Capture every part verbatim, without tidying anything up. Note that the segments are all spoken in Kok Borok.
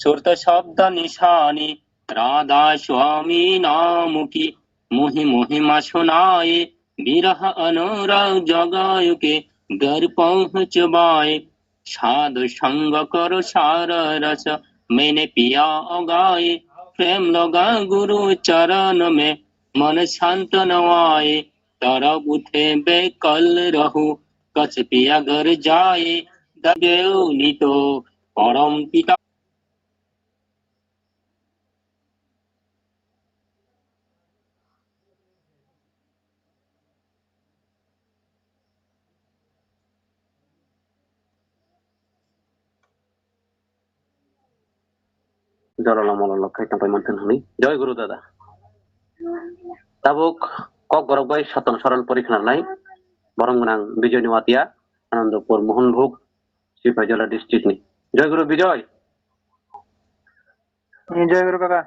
সুরত শব্দ নিশানি রাধা স্বামী নামকি মহি মহিমা শুনায়। বিরহ অনুরাগ জগায়ুকে ঘর পৌঁছবায়। সাধু সঙ্গ করো সারা রস মেনে পিয়া অগায়। প্রেম লগা গুরু চরণ মে মন শান্ত নওয়ায়। তরব উঠে বেকল রহু কছ পিয়া ঘর যায়। দবেও নিত পরম পিতা। Jorolo mololo khai tongpai mantun hwnwi. Joy Guru dada. Tabuk Kokborok bai Saton Soron pori khwnarnai. Borom gwnang Bijoy Nuatia, Anandapur Mohonbhug, Sipaijala district ni. Joy Guru Bijoy. Joy Guru kaka.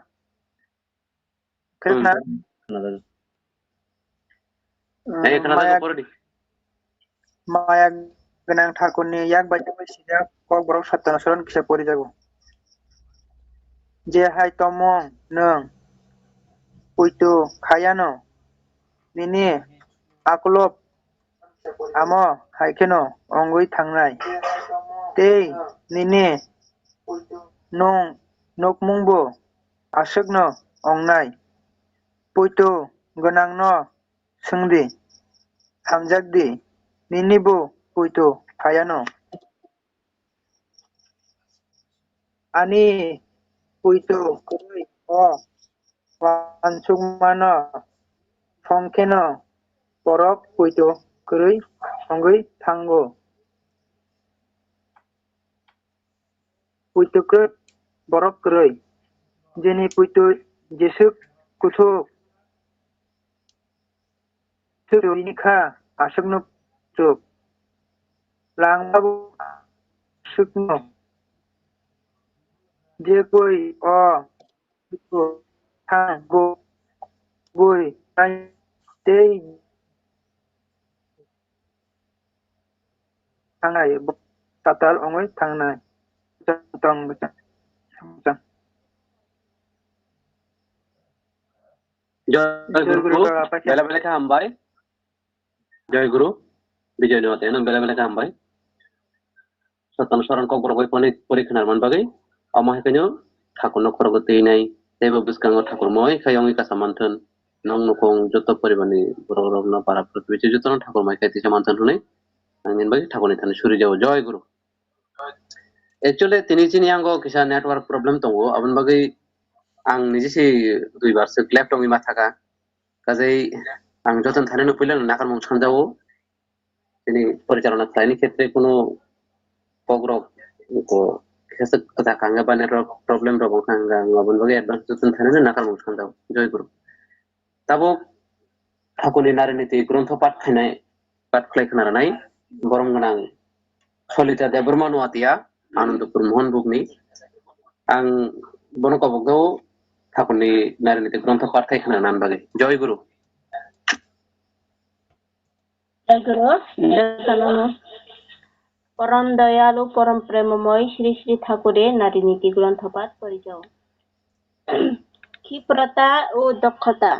Khe khna? Hmm. Hmm, eh, khna maya, pore di. Maya gwnang Thakurni yak bai tongwi sijak Kokborok Saton Soron kisa porijago. Je hai tomung nwng puitu khayano, nini akulop amo hai kheno wngwi thangnai, tei nini nung nukmungbo aswkno wngnai. Puitu gwnangno swngdi, hamjakdi, ninibo puitu phayano. Ani puitu kwrwi o uansukmano songkheno borok puitu kwrwi wngwi thango. Puitu kwrwi borok kwrwi, jeni puitu jeswk kuthuk. Chwrwini kha aswkno chwk. Langmabo aswkno. Je koi o thang bo goi tei thangnai, bo tatal wngwi thangnai. Tong bwsa. Joy Joy Guru, Guru, Baba, Paikha. Bela bela khe hambai. Joy Guru, Bijoy Nuatia no bela bela khe hambai. Saton Soron Kokborok bai pori, pori khwnar man bagwi. Omo hai kheno Thakurno khorokgo twi nai. Teibo bwskango Thakur moi khai wngwi kasa manthun. Nong nukung joto poribarni borok rokno para purtwi jotono Thakur moi khai tisa manthun hwnwi. Ang nini bagwi Thakurni thani suri jao. Joy Guru. Actually, tini chini yango kisa network problem tongo, aboni bagwi ang niji se dui bar se left wngwi ma thaka. Kajai ang jotono thani no puila nakarmung sanjao. Tini porichalona khlaini khetre kuno kokrok ko kisa kwchak hwnga ba network problem rok wngkha hwnga ang aboni bagwi advance jotono thani no nakarmung sanjao. Joy Guru. Tabuk Thakurni Nariniti grontho pat khainai, pat khlai khna rwnai, borom gwnang Solita Debbarma Nuatia, Anandapur Mohonbhugni. Ang bono kobok do Thakurni Nariniti grontho pat khai khna rwna bagwi. Joy Guru. Joy Guru, joy Guru. Porom doyalu, porom premomoi, Sri Sri Thakure Nariniti grontho pat porijao. ক্ষিপ্রতা ও দক্ষতা।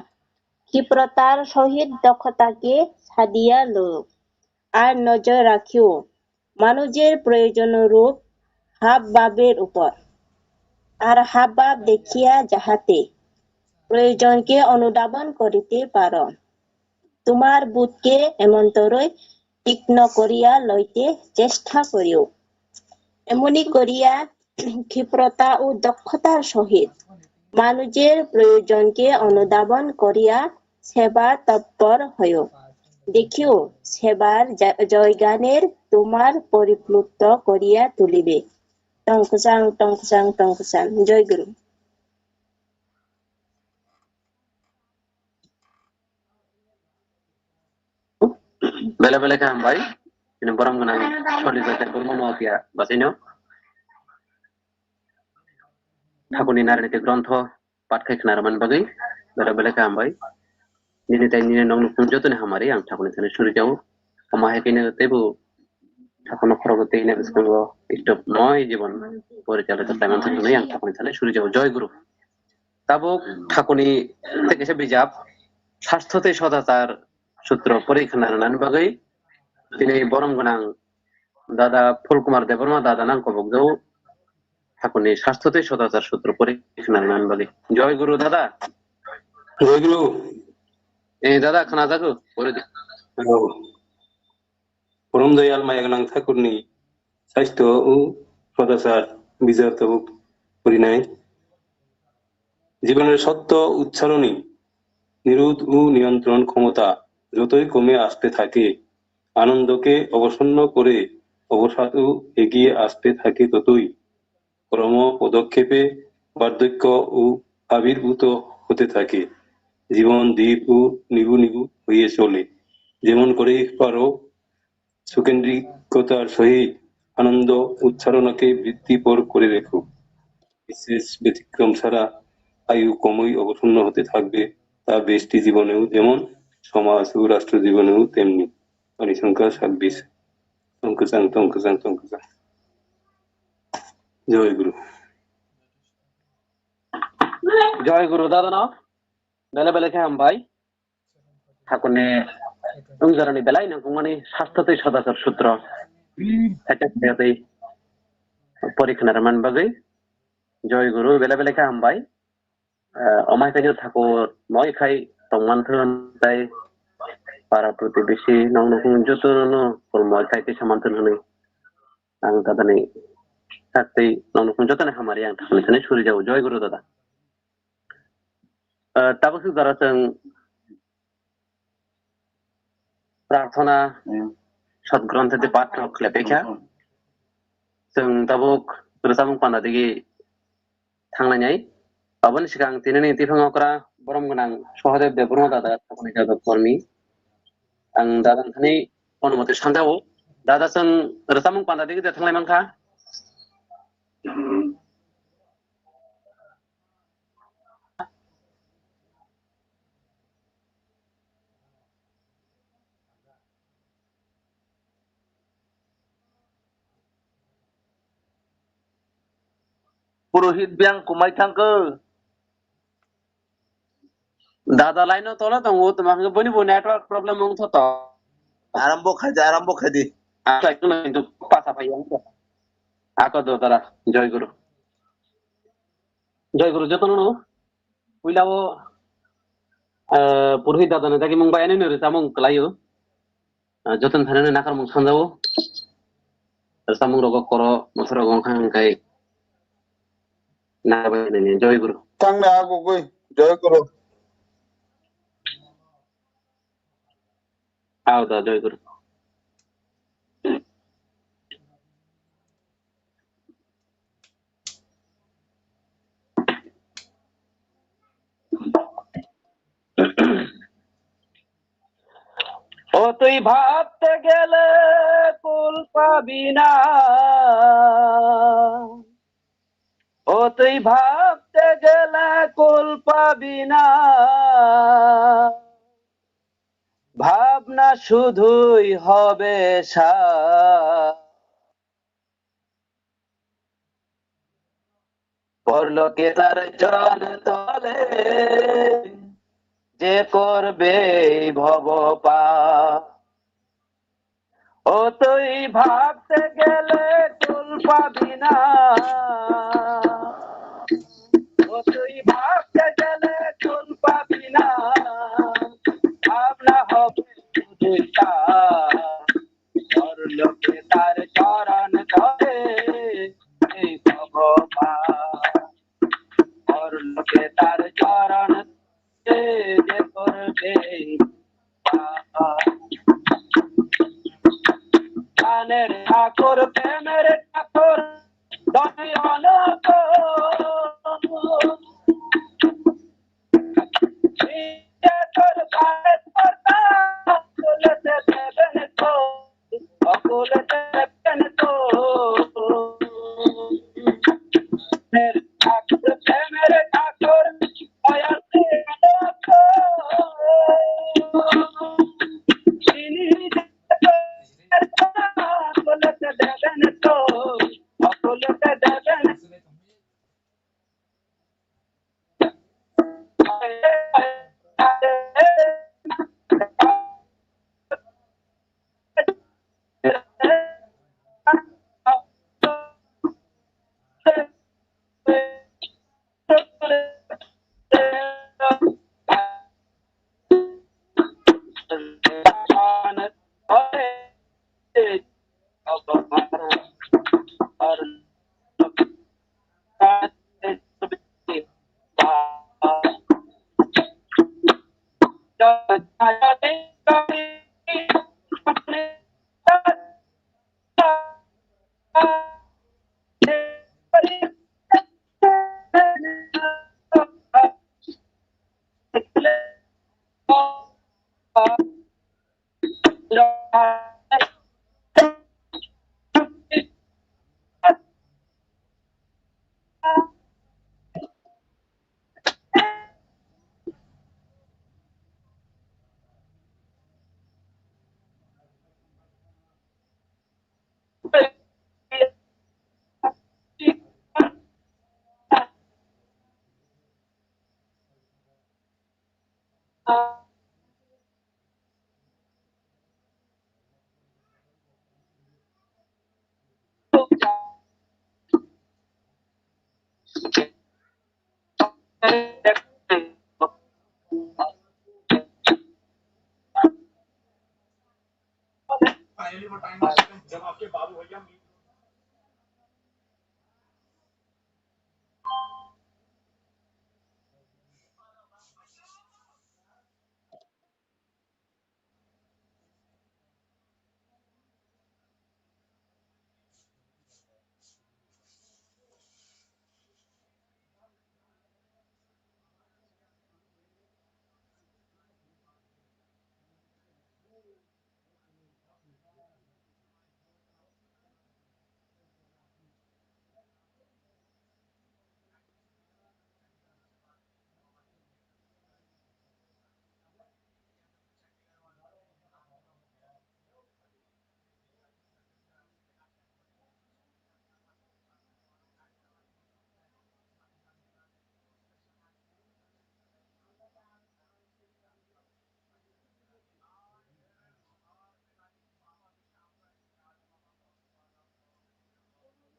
ক্ষিপ্রতার সহিত দক্ষতাকে সাদিয়া লও আর নজর রাখিও মানুষের প্রয়োজনরূপ হাবভাবের উপর। আর হাবভাব দেখিয়া যাহাতে প্রয়োজনকে অনুধাবন করিতে পারো। তোমার বোধকে এমন্তরই তীক্ষ্ণ করিয়া লইতে চেষ্টা করিও। এমনি করিয়া ক্ষিপ্রতা ও দক্ষতার সহিত মানুষের প্রয়োজনকে অনুধাবন করিয়া সেবা তৎপর হইও। দেখিও, সেবার জ-, জয়গানের তোমার পরিপ্লুত করিয়া তুলিবে। টংকচাং, টংকচাং, টংকচাং। জয় গুরু। Bele bele khe hambai. Ini borom gwnang Solita Debbarma Nuatia basaino. Thakurni Nariniti grontho pat khai khna rwmani bagwi bele bele khe hambai. Nini tei nini nokni phung jotoni hamari ang Thakurni thani suri jao. Omo hai khe teibo thakurno khorogo tei nini bwskango istop moi jibon porichalito khlai manthok hwnwi ang thakurni thani suri jago. Joy Guru. Tabuk thakurni tei kaisa bijap Sastho tei Sodachar Sutro pori khna rwnani bagwi tini borom gwnang Dada Phul Kumar Debbarma dada nang kobok jago. Thakurni Sastho tei Sodachar Sutro pori khna rwnani bagwi. Joy Guru dada. Joy Guru. Eh, dada, khna jago? Pori di. Hello. Porom doyal maya gwnang thakurni Sastho o Sodachar bijap tabuk porinai. জীবনের সত্য উচ্চারণে নিরোধ ও নিয়ন্ত্রণ ক্ষমতা যতই কমে আসতে থাকে, আনন্দকে অবসন্ন করে অবসাদও এগিয়ে আসতে থাকে ততই। ক্রম পদক্ষেপে বার্ধক্য ও আবির্ভূত হতে থাকে। জীবন দ্বীপ ও নিভু নিভু হয়ে চলে। যেমন করেই পারো, সুকেন্দ্রিকতার সহিত আনন্দ উচ্চারণকে বৃদ্ধিপর করে রেখো। বিশেষ ব্যতিক্রম ছাড়া আয়ু ক্রমেই অবসন্ন হতে থাকবে, তা ব্যষ্টি জীবনেও যেমন, সমাজ ও রাষ্ট্র জীবনেও তেমনি। Ani সংখ্যা ছাব্বিশ। Tongkwchang, tongkwchang, tongkwchang. Joy Guru. Joy Guru dada no. Bele bele khe hambai. Thakurni wngjarani belai nangkukmani Sastho tei Sodachar Sutro. Haikhe tei pori khna rwmani bagwi. Joy Guru, bele bele khe hambai. Eh, omai khe thakur moi khai tongman thun tai para protibesi nong nukung jotono kurmo khai tei saman thun hwnwi. Ang dadani sak tei nong nukung jotoni hamari ang thakurni thani suri jago. Joy Guru dada. Eh, tabuk swk jora chwng prarthana, hmm, sot grontho tei pat rok khlai paikha. Hmm. Chwng tabuk rwchapmung panda digi thanglainai. Aboni swkang tinini tiphang okra borom gwnang Sohodev Debbarma dada thakurni jadok kormi. Ang dada thani kono mote sanjao. Dada chwng rwchapmung panda digi de thanglai mankha. Purohit biyang kumai thangkhe. Dada line o tole tongo, toma hwnkhe boni bo network problem wngthoto. Arambo khaidi, arambo khaidi. Acha, kintu pasa phai ang. Ako do dara, Joy Guru. Joy Guru jotono no. Puila o, eh, Purohit dada ni dagi mung bai ani nuri samung kelayo. Ah, joton thanani nakarmung sanjao. Samung rogo koro, mosoro rogo wngkha hwnkhe nabai nini. Joy Guru. Tangna agugui, Joy Guru. Ao da, Joy Guru. ও তুই ভাবতে গেলে কুল পাবি না, ও তুই ভাবতে গেলে কুল পাবি না, ভাবনা শুধুই হবে সার। পরলোকে তার চরণ তলে যে করবে এই ভব পার। ও তুই ভাবতে গেলে কুল পাবি না, ও তুই ভাবতে গেলে কুল পাবি না, ভাবনা হবে শুধুই তার। পরলোকে তার চরণ তলে এই ভব পার। পরলোকে তার চরণ তলে যে করবে এই পার। প্রাণের ঠাকুর, প্রেমের ঠাকুর, দয়াল গো।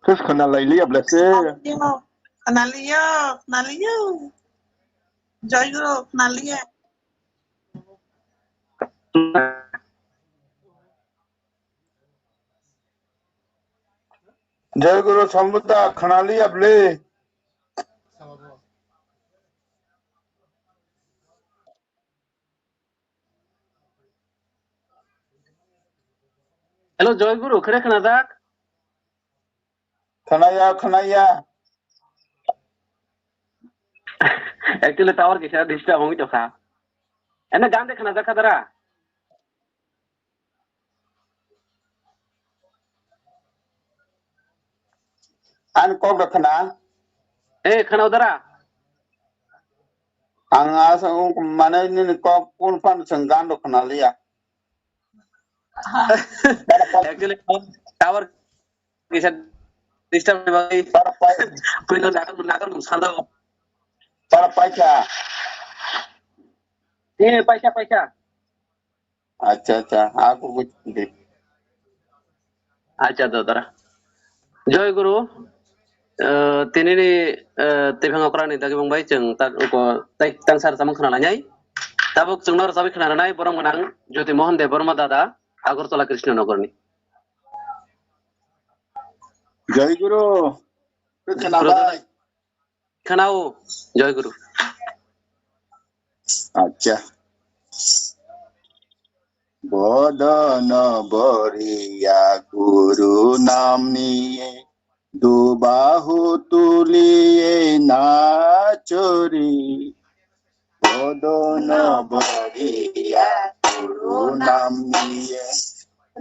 Khe khna lai liya ble se. Khna liya, khna liya. Joy Guru, khna liya. Joy Guru Sambuddha, khna liya ble. Hello, Joy Guru, khere khna jak? Khna ya, khna ya. Actually, tower kisa disturb wngwi tongkha. Ene gan de khna jak kha dara? Ani kok da khna? Eh, khna dara? Ang asa mane nini kok kun pan senggan do khna liya. Actually, tower kisa disturb ni bagwi. Para pai. Kuino nagar nagar sando. Para paisa. Eh, paisa, paisa. Acha, acha, aku kuchindi. Acha, dodara. Joy Guru, eh, tini ni, eh, tibang okra ni dagi bang bai chwng tak ko tai tang sar tamang khna nai. Tabuk chwng nor sabi khna nai borong manang Jyoti Mohan Debbarma dada Agartala Krishna Nagar ni. Joy Guru, khna bai. Khna o, Joy Guru. Acha. Bodon boriya guru namni dubahu tuliye nachori. Bodon boriya guru namni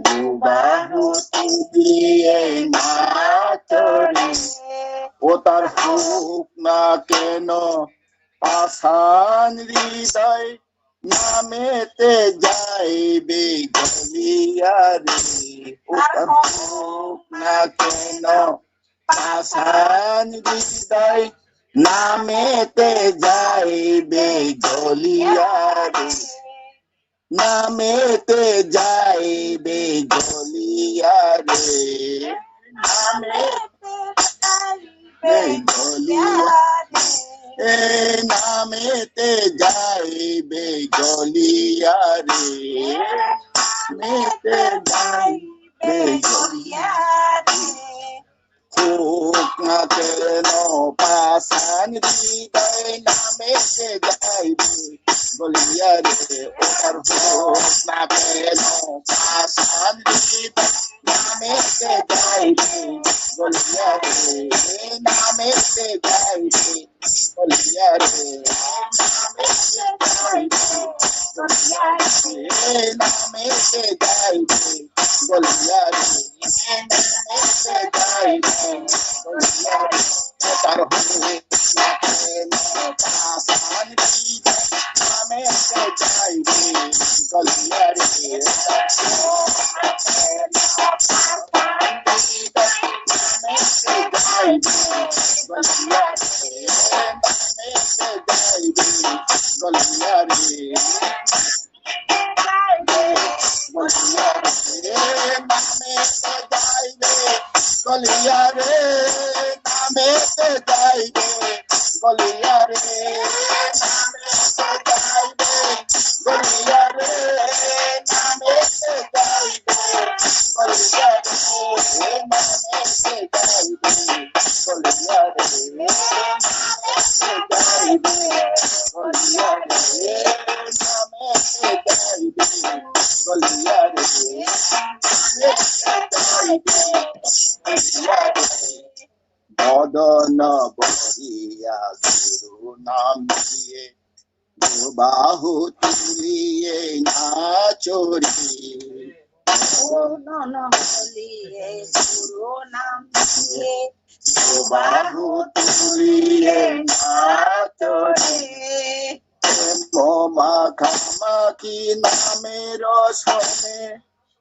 dubahu tuliye nachori. Otar huk na keno pasan hriday namete jaibe goliya re. Otar huk na keno pasan hriday namete jaibe goliya re. Namete jaibe goliya re. Namete jaibe goliya re. E namete jaibe goliya re. Namete jaibe goliya re. Huk na keno pasan hriday namete jaibe goliya re. Otar huk na keno pasan hriday namete jaibe goliya re. Namete jaibe goliya re. Namete jaibe Goliath, name se jaibe, Goliath, name se jaibe, Goliath, tar hu, name se jaibe, Goliath, name se jaibe, Goliath, name se jaibe, Goliath. Goliath, name se jaibe, Goliath, name se jaibe, Goliath, name se jaibe, Goliath, name se jaibe, Goliath, name se jaibe, Goliath, name se jaibe, Goliath, name se jaibe, Goliath, name se jaibe, Goliath. Bodono boria guru namie, dubahu tulie nachori. Bodono borie guru namie, dubahu tulie nachori. Premo makhamaki name rosone,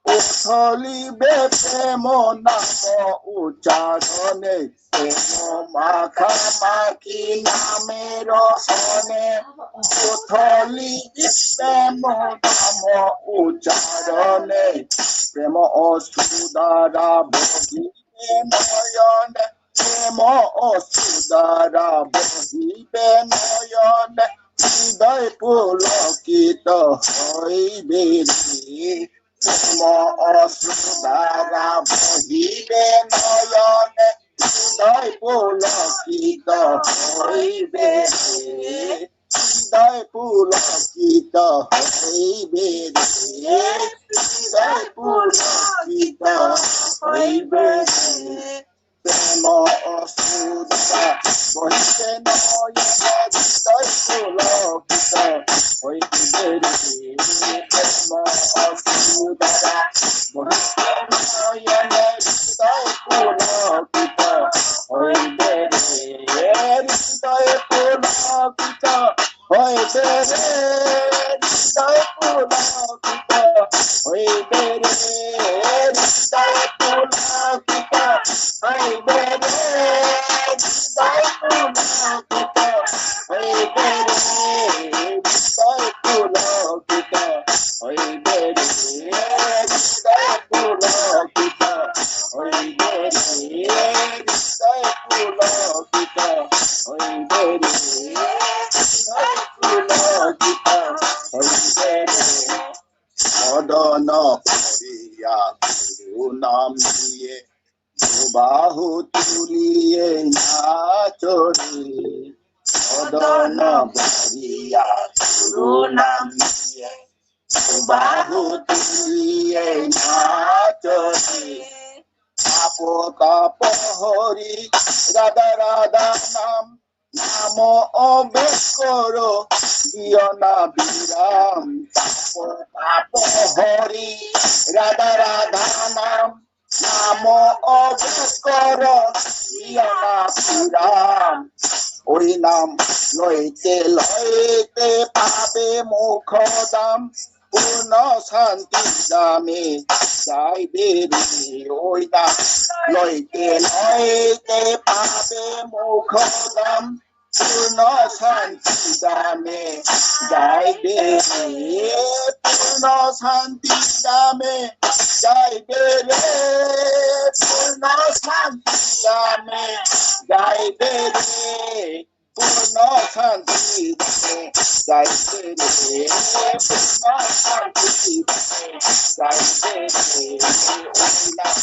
utholi be premo namo ucharone. Premo makhamaki name rosone, utholi be premo namo ucharone. Premo osudara bohi noyone, premo osudara bohibe noyone, hridoy pulokito hoibe re. Premo osudara bohibe noyone, hridoy pulokito hoibe re. Hridoy pulokito hoibe re, hridoy pulokito hoibe re. Premo osudara bohibe noyone, hridoy pulokito hoibe re. Premo osudara bohibe noyone, hridoy pulokito hoibe re, hridoy pulokito hoibe re, hridoy pulokito hoibe re, hridoy pulokito hoibe re, hridoy pulokito hoibe re, hridoy pulokito hoibe re, hridoy pulokito hoibe re, hridoy pulokito hoibe re, hridoy pulokito hoibe re. Bodono boria guru namie, dubahu tulie nachori. Bodono boria guru namie, dubahu tulie nachori. Tapo tapo hori radha radha nam, namo obekoro diyo na biram. Tapo tapo hori radha radha nam, namo obekoro diyo na biram. Oi nam loite loite pabe mukhodam, purno santi dame jaibe re. Oi nam loite loite pabe mukhodam, purno santi dame jaibe re, purno santi dame jaibe re, purno santi dame jaibe re, purno santi dame jaibe re, purno santi dame jaibe re. Oi nam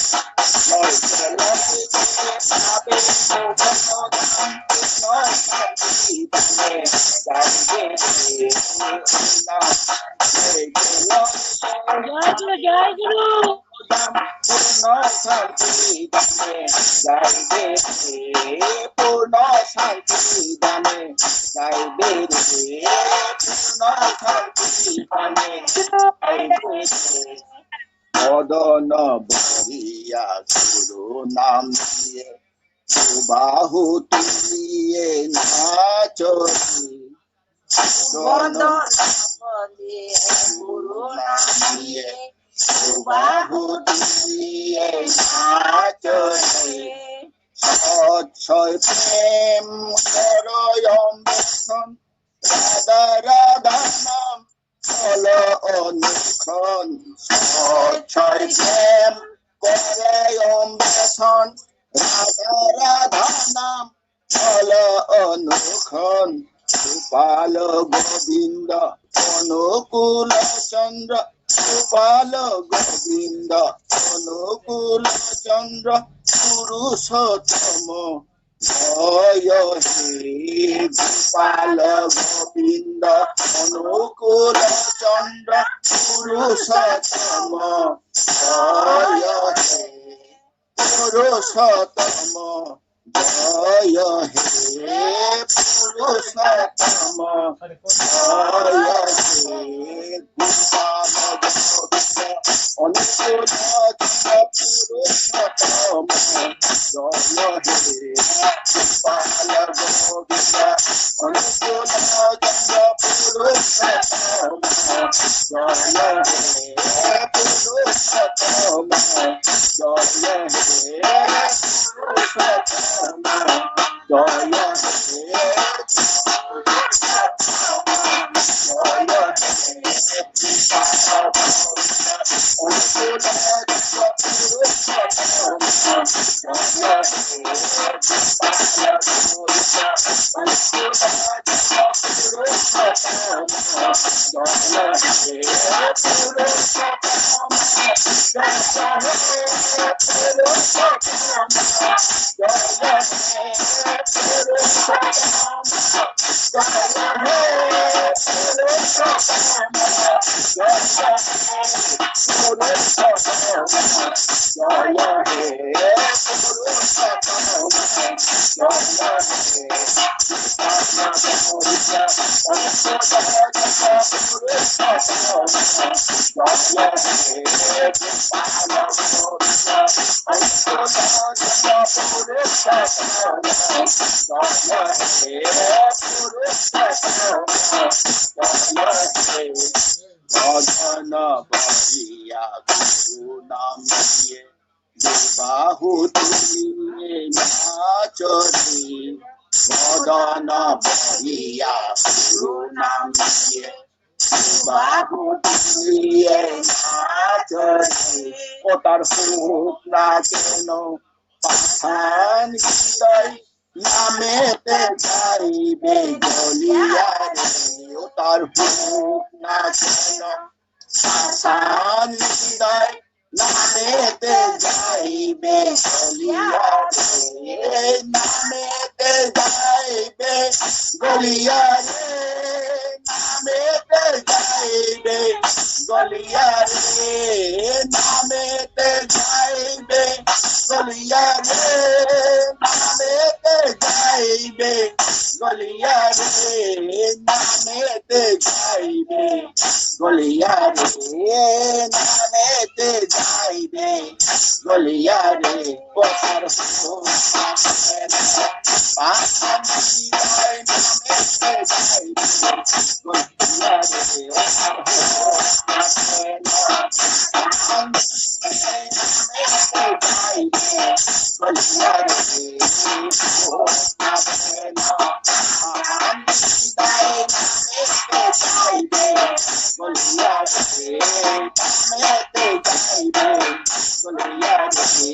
loite loite pabe mukhodam, purno santi dame jaibe re. Oi nam loite loite Jai Guru, Jai Guru. Purno santi dame jai de re, purno santi dame jai de re, purno santi dame jai de re. Modana bariya guru nam diye, bahu tuliye nachori. Modana bariya guru nam diye, bahu tuliye nachori. Sachai prem koroyom beson, Radha Radha nam olo onukhon. Sachai prem koroyom beson, Radha Radha nam Ala onukhon, Gopal Govinda, Anukula Chandra, Gopal Govinda, Anukula Chandra, Purushottama, Jaya he, Gopal Govinda, Anukula Chandra, Purushottama, Jaya he. Purushottama, Jaya he, Purushottama, Jaya he, Gopal Govinda, Anukula Chandra Purushottama, Jaya he, Gopal Govinda, Anukula Chandra Purushottama, Jaya he, Purushottama, Jaya he, Purushottama, Jaya he, Jaya he. Bhajana bhaiya guru nam diye, bahu tuliye nachori. Bhajana bhaiya guru nam diye, bahu tuliye nachori. Kotar huk na keno pathan hidai, name te jaibe goliya re. Kotar huk na keno pathan hidai, name te jaibe goliya re, name te jaibe goliya re, name te jaibe goliya re, name te jaibe goliya re, name te jaibe goliya re, name te jaibe goliya re, name te jaibe goliya re. Kotar huk na keno pathan hidai, name te jaibe goliya re. Kotar huk na keno pathan hidai, name te jaibe goliya re. Huk na keno pathan hidai, name te jaibe goliya re. Name te jaibe goliya re,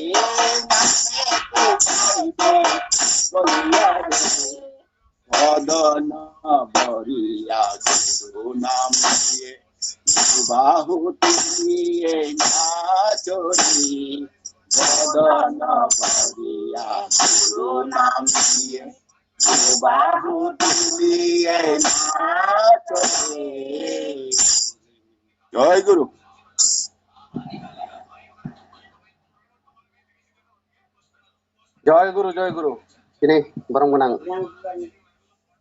name te jaibe goliya re. Bhajana bhaiya guru nam diye, bahu tuliye nachori. Bhajana bhaiya guru nam diye, bahu tuliye nachori. Jai Guru. Joy Guru, Joy Guru. Chini borom gwnang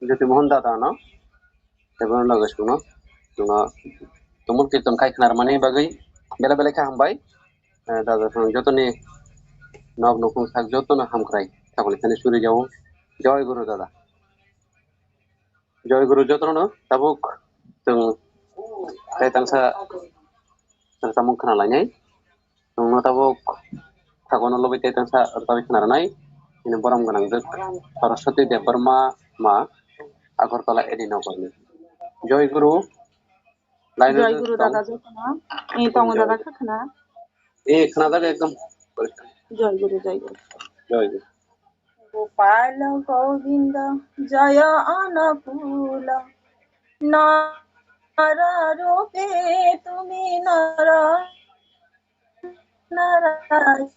Jyoti Mohan dada no, tei bono loge chwngno, chwngno tumul kirtan khai khna rwmani bagwi belai belai khe hambai. Eh, dada chwng jotoni nok nukhung sak jotono hamkrai, sakni thani suri jago. Joy Guru dada. Joy Guru jotono tabuk chwng tei tangsa samung khna lainai. Chwngno tabuk thakono lobwi tei tangsa rwtawi khna rwnai. Chini borom gwnang jwk Saraswati Debbarma ma Agartala A D Nagarni. Joy Guru. Laino Joy jwk Guru tong. Dada jotono. Ni tongo Joy dada Guru. Kha khna. Eh, khna jaga ekdom. Joy Guru, Joy Guru. Joy Guru. Gopal গোবিন্দ জয় অনুকূল, নর রূপে তুমি নর Narayan.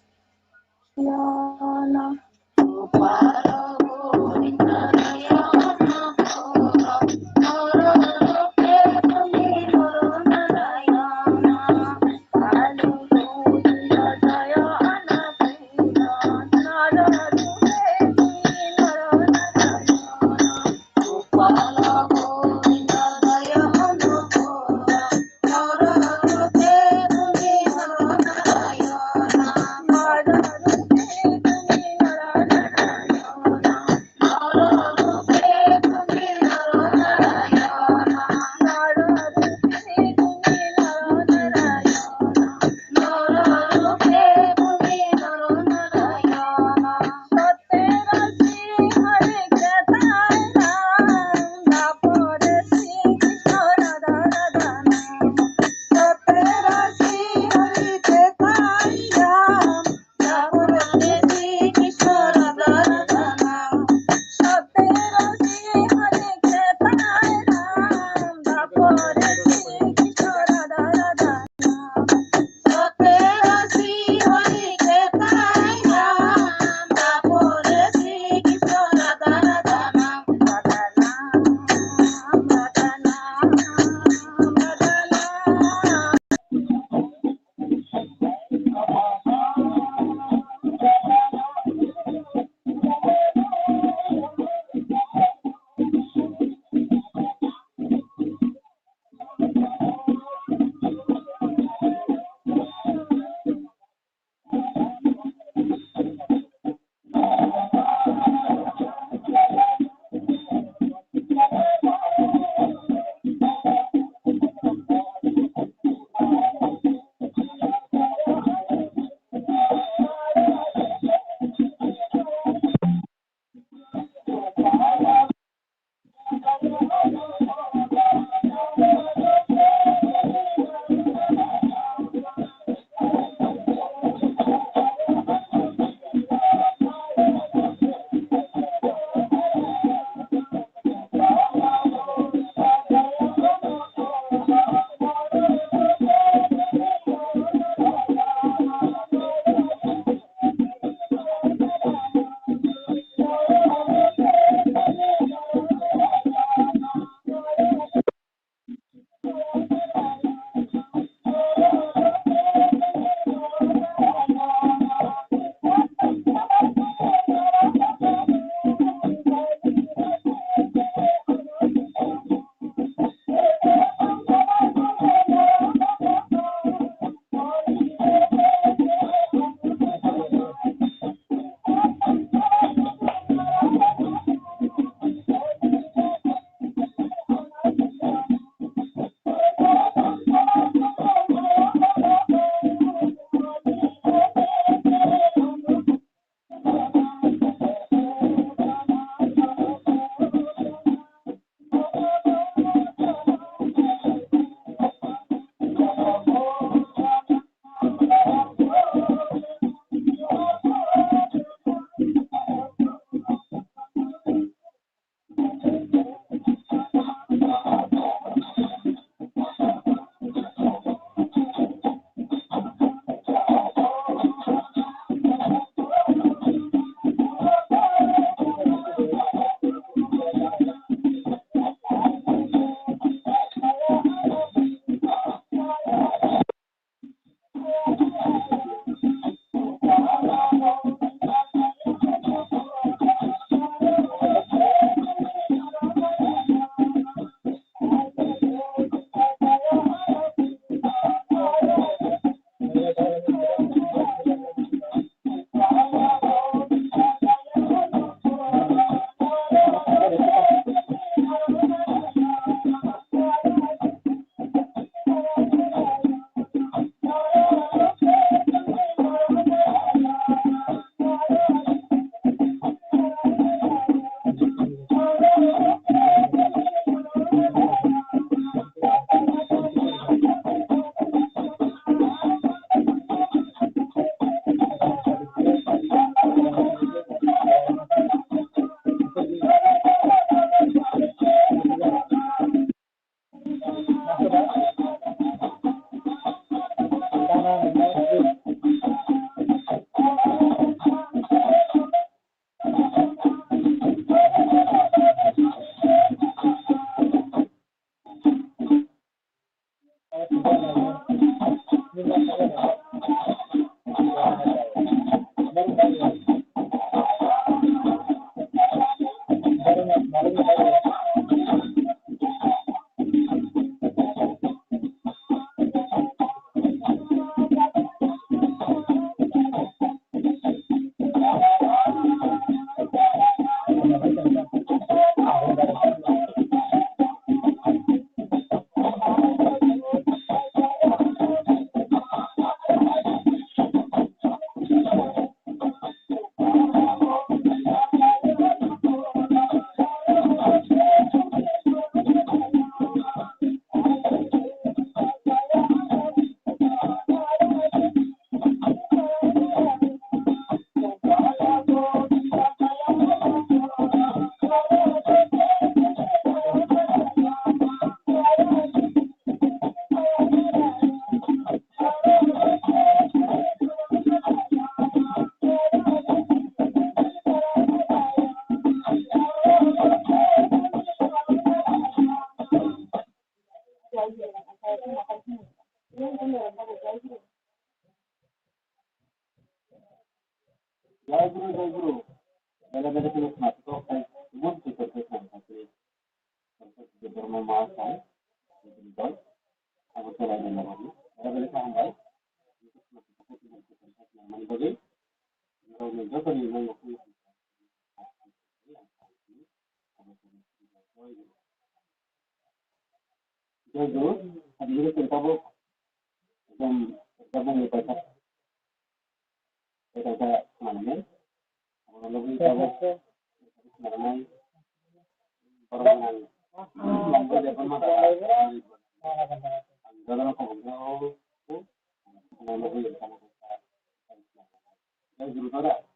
Jai Guru, Jai Guru. Bela bela kini khna tok tai, mon tu tok tai khna tok tai. Tok tai, Dharma ma sai, Dharma dol. Abo chalai dena bagi. Bela bela kha hambai. Mani bagi. Rau ni joto ni nang ko. Jai Guru, adi ini tabuk, ekdom, ekdom ni paisa. Ito ka manane. Ang logi tabuk manane. Borok nang. Ang logi tabuk manane. Ang logi tabuk manane. Ang logi tabuk manane.